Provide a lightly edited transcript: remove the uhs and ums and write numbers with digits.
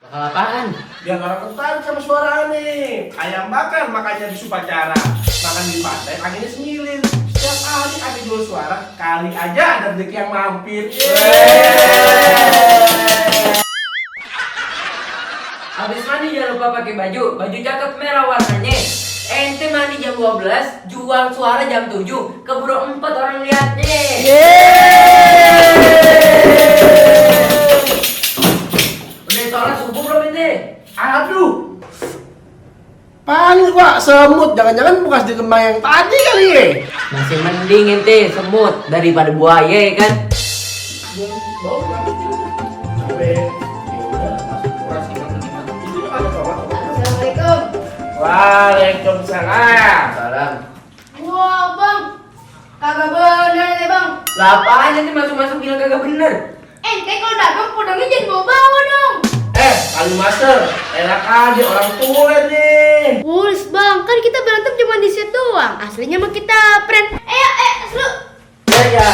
Apaan? Biar orang tertarik sama suara aneh. Ayam bakar makanya di Supacara. Makan di pantai anginnya semilin. Setiap hari ada jual suara, kali aja ada rezeki yang mampir. Habis mandi jangan lupa pakai baju cakep merah warnanya. Ente mandi jam 12, jual suara jam 7, keburu 4 orang liatnya. Udah sholat subuh belum ente? Aduh, panik Pak, semut. Jangan-jangan bekas di kembang yang tadi kali ya. Masih mending ente semut daripada buaya kan? Bau banget. Sampai yaudah, masuk kurasi gimana? Itu ada tomat. Assalamualaikum. Waalaikumsalam. Salam. Wah bang, kagak bener nih bang. Lah apaan ente masuk-masuk bilang kagak bener? Ente kalau dagang podongnya jangan bawa-bawa dong. Kali master, enak aja orang tua nih. Puls bang, kan kita berantem cuma di set doang. Aslinya mah kita prank. Seru. Ya ya.